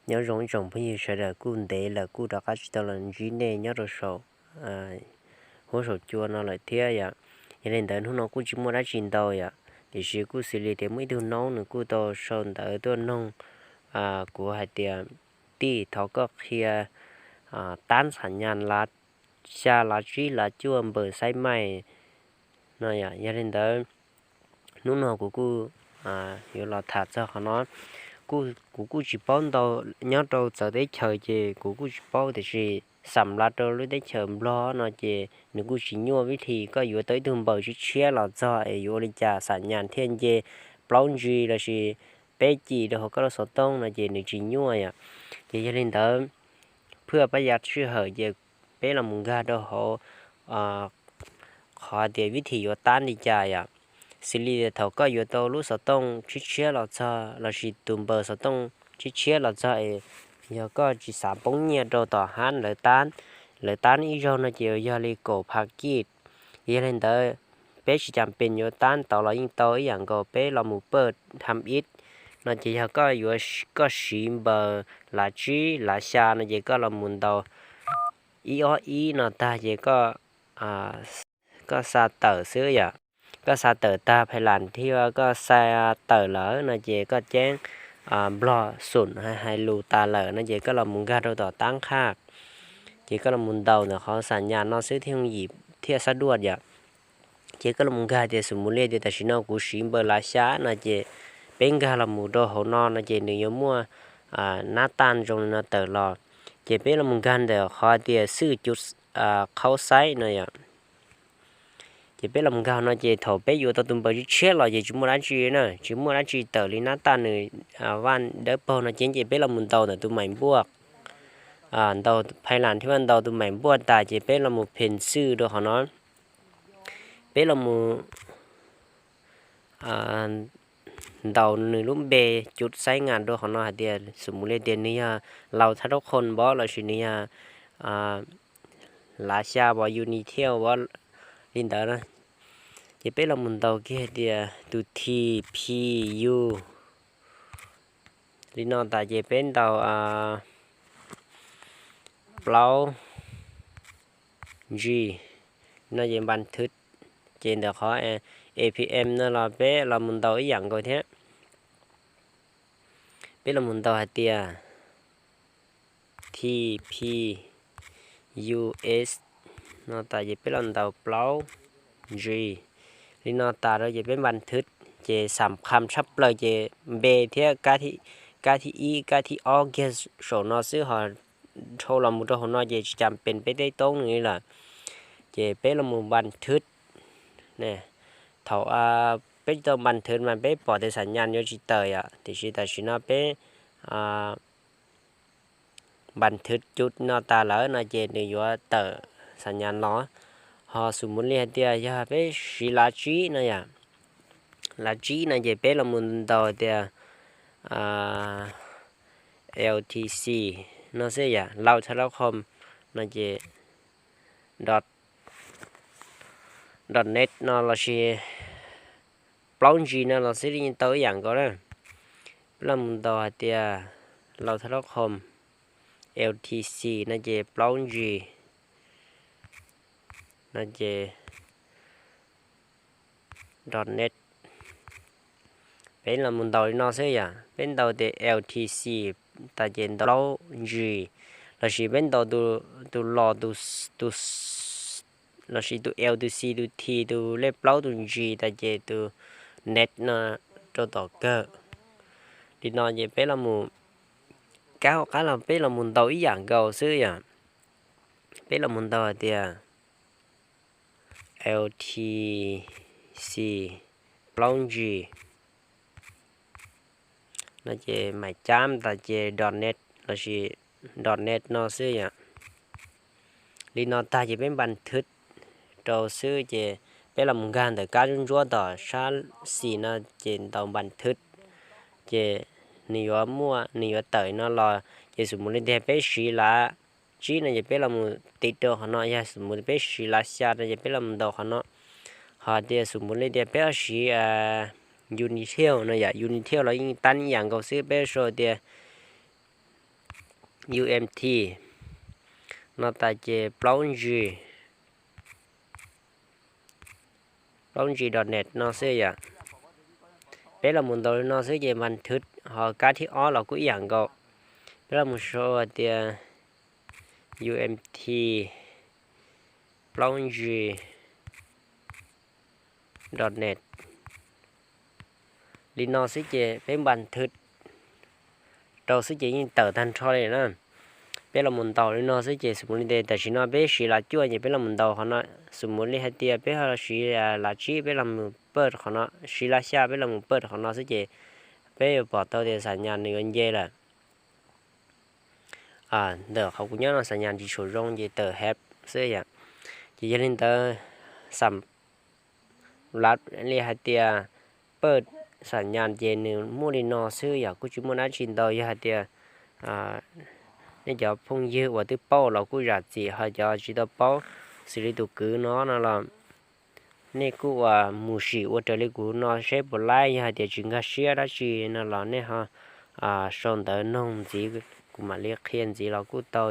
Nyob zoo ib tsoom phooj ywg sawv daws, kuj ntev lawm kuj rov qab tsis tau los ntsib nej nyob rau saum huab saum cua no lawm thiab yom. Yog li ntawd hnub no kuj tsis muaj dab tsi ntau yom, tiam sis kuj xws li tias muaj ib tug noob nws kuj tau sau ntawv tuaj noog kuv hais tias, tij, thov koj qhia tab xam nyas lav xya lav tsib lav cuaj npawm xaib maij no yom. Yog li ntawd hnub no kuv kuj yuav los tham txog qhov no. Kuv kuj tsis paub ntau, nyob rau txawv teb chaws ces kuv kuj tsis paub, tiam sis xam lav rau lub teb chaws Nplog no ces nws kuj tsis nyuaj. Vib thi koj yuav tau ib tug npawm tshiab tshiab los txog es yuav ua li cas xam nyas thiaj nce plaub ntsis lossis peb cim rau hauv koj lub xov tooj no ces nws tsis nyuaj yom. Ces yog li ntawd, phwj pab yav sij hawm ces peb los mus nkag rau hauv qhov tias vib thi yuav tab li cas yom. Xws li thaum koj yuav tau lub xov tooj tshiab tshiab los txog lossis tus npawm xov tooj tshiab tshiab los txog es yog koj tsis xav poob nyiaj rau tom hab lawv tab, lawv tab ib zaug no ces yog li kaum phav kij. Yog li ntawd, peb tsis cas pes yuav tab tau los yeej tau ib yam nkaus, peb los mus paj tham ib no ces yog koj yuav, koj siv npawm lav tsib lav xya no ces koj los mus ntaus ib ob ib no tag ces koj xa tawm xwb yom. Koj xa tawm tag phais las thiab koj xa tawm lawm no ces koj ceeb Nplog xum hais lus tas lawm no ces koj los mus nkag rau tom tab qhaj, ces koj los mus ntaus ntawm qhov xam nyas no xwb thiaj yim thiaj xab duaj yom. Ces koj los mus nkag tias xum mus li tias tam sim no kuv siv npawm lav xya no ces peb nkag los mus rau hauv no no ces nws yuav muaj nab taj zoo li no tawm los. Ces peb los mus nkag ntawm qhov tias xwj cuv qhaub xaib no yom. Ces peb los mus nkag no ces thaum peb yuav tau tus npawm tshiab tshiab los ces tsis muaj dab tsi na, tsis muaj dab tsi tawm li nab taj nws vaj dawb paug no ces, ces peb los mus ntaus ntawm tus maim npuaj, ntaus phais las thiab ntaus tus maim npuaj tas ces peb los mus phem xwj rau qhov no. Peb los mus ntaus nws lub npe cuv xaib nyas rau qhov no hais tias xum mus li tias nws yog laus thab raub qhoo npob lossis nws yog lav xya pos uni thiaj ua li ntawd na. Ces peb los mus ntaus kiag hais tias tus thi phi yu li no tas ces peb ntaus plaub G no ces npas thwv, ces ntawm qhov A P M no los peb los mus ntaus ib yam nkaus thiab. Peb los mus ntaus hais tias T P U S no tas ces peb los ntaus plaub G li no tas rau ces peb npas thwv, ces xam kham tshaj plaws ces npe thiab kab thib ib kab thib ob kiag saum no xwb ho dhau los mus rau hauv no ces tsis cas pes peb tej toob nws li lawm. Ces peb los mus npas thwv, thaum peb tsis tau npas thwv mas peb pom tias xam nyas yuav tsis tawm yom, tiam sis tam sim no peb npas thwv cuv no tas lawm no ces nws yuav tawm xam nyas los. Ho xum mus li hais tias yog peb siv lav tsib no yom, lav tsib no ces peb los mus ntaus tias L T C no xwb yom, laus thab lab com no ces dot net no lossis plaub G no los xwb yeej tau ib yam nkaus na. Peb los mus ntaus hais tias laus thab lab com L T C no ces plaub G no ces dot net. Peb los mus ntaus li no xwb yom, peb ntaus tias L T C tas ces ntaus plaub G, lossis peb ntaus tus los tus lossis tus L tus C tus T tus lej plaub tus G tas ces tus net no rau tom kawg. Li no ces peb los mus, kab hauv qab los peb los mus ntaus ib yam nkaus xwb yom. Peb los mus ntaus hais tias L T C plaub G no ces mam cab tas ces dot net lossis dot net no xwb yom. Li no tag ces peb npas thwv rau xwb ces peb los mus nkag ntawm kab ntsuab ntsuab tom sab xis no ces ntaus npas thwv, ces nws yuav muaj, nws yuav tawm no los. Ces xum mus li tias peb siv lav tsib no ces peb los mus tiv rau qhov no, yog xum mus peb siv lav xya no ces peb los mus ntaus qhov no. Ho tias xum mus li tias peb siv Unity no yom, Unity los yeej tab ib yam nkaus xwb, peb sau tias U M T no tas ces plaub ntsig, plaub ntsig dot net no xwb yom. Peb los mus ntaus li no xwb ces npas thwv, ho kab thib ob los kuj ib yam nkaus. Peb los mus sau hais tias U M T plaub ntsig dot net li no xwb ces peb npas thwv rau xwb ces yeej tawm tag nrho li na. Peb los mus ntaus li no xwb ces xus mus li tes tam sim no peb siv lav cuaj ces peb los mus ntaus qhov no. Xus mus li hais tias peb ho siv lav tsib peb los mus pawj qhov no, siv lav xya peb los mus pawj qhov no xwb ces peb yuav pom tau tias xam nyas nws yuav nce lawm. Ntawm qhov kuv nyob no xam nyas tsis tshua zoo ces tawm hab xwb yom. Ces yog li ntawd xam lav li hais tias pawj xam nyas ces nws muaj li no xwb yom, kuj tsis muaj dab tsi ntau. Yog hais tias nej cov phooj ywg uas twb paub los kuj zam txim, ho cov tsis tau paub xws li tus kwv no no los nej kuj ua mus sim ua raws li kuv no seb puas laib. Yog hais tias tsis nkag siab dab tsi no los nej ho sau ntawv noog ntxiv, kuv mam li qhia ntxiv los kuj tau.